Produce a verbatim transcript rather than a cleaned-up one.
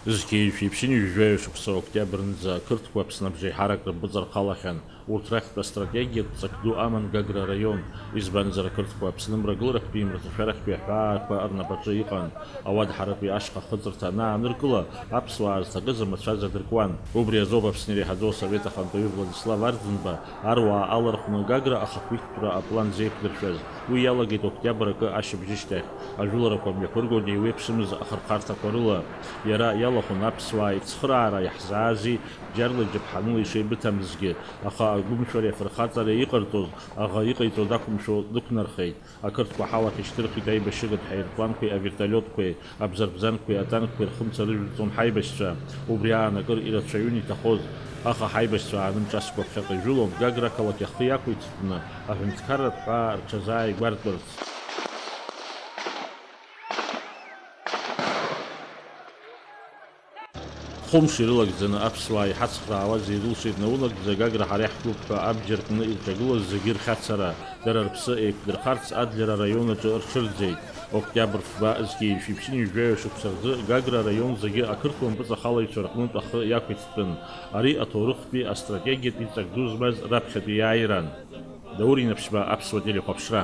Зқьи жәшәи ԥшьынҩажәи жәаҩа шықәса октиабрнӡа ақырҭқәа Аԥсны абжеиҳарак рымпыҵархалахьан. Урҭ рахьтә астратегиатә ҵак ду аман Гагра араион, избанзар, ақырҭқәа Аԥсны мрагыларахьтәи имраҭашәарахьтәи аҳәаақәа рнапаҿы иҟан. Ауадҳаратәи ашьха хыҵырҭа анааныркыла, аԥсуаа зҭакыз рмацәаз адыркуан. Убри азоуп Аԥсны иреиҳаӡоу асовет ахантәаҩы Владислав Арӡынба аруаа алархәны Гагра ахақәиҭтәра аплан зеиқәдыршәаз. Уи иалагеит октиабр акы ашьыбжьышьҭахь. Ажәыларақәа мҩаԥыргон еиуеиԥшымыз ахырхарҭақәа рыла. Иара иалахәын аԥсуаа ицхыраара иаҳзаази, бџьарла иџьаԥҳаныла ишеибыҭамызгьы, аха агәымшәареи афырхаҵареи иҟарҵоз, аӷа иҟаиҵо дақәымшәо дықәнархеит. Ақырҭқәа ҳалахь ишьҭырхит аибашьыгатә ҳаирпланқәеи авертолиотқәеи, абзарбзанқәеи атанкқәеи рхымца рыжәҵон ҳаибашьцәа. Убри аан акыр ирацәаҩын иҭахоз, аха ҳаибашьцәа аанымҿаскәа ԥхьаҟа ижәылон, Гагра ақалақь ахы иақәиҭтәны, аҳәынҭқарратә ҳәаа рҽазааигәартәырц. Хәымш ирылагӡаны аԥсуаа иҳацхраауаз ирылшеит наунагӡа Гагра ҳара иаҳтәуп ҳәа абџьар кны ирҿагылаз зегьы рхьацара, дара рыԥсы еиқәдырхарц Адлер араион аҿы рҽырӡеит. Октиабр фба зқьи жәшәи ԥшьынҩажәи жәаҩа шықәса рзы Гагра араион зегьы ақырҭуа мпыҵахалаҩцәа рҟнытә ахы иақәиҭтәын. Ари аҭоурыхтәи астратегиатәи ҵак ду змаз раԥхьатәи иааиран. Даур Инаԥшьба, Аԥсуа телехәаԥшра.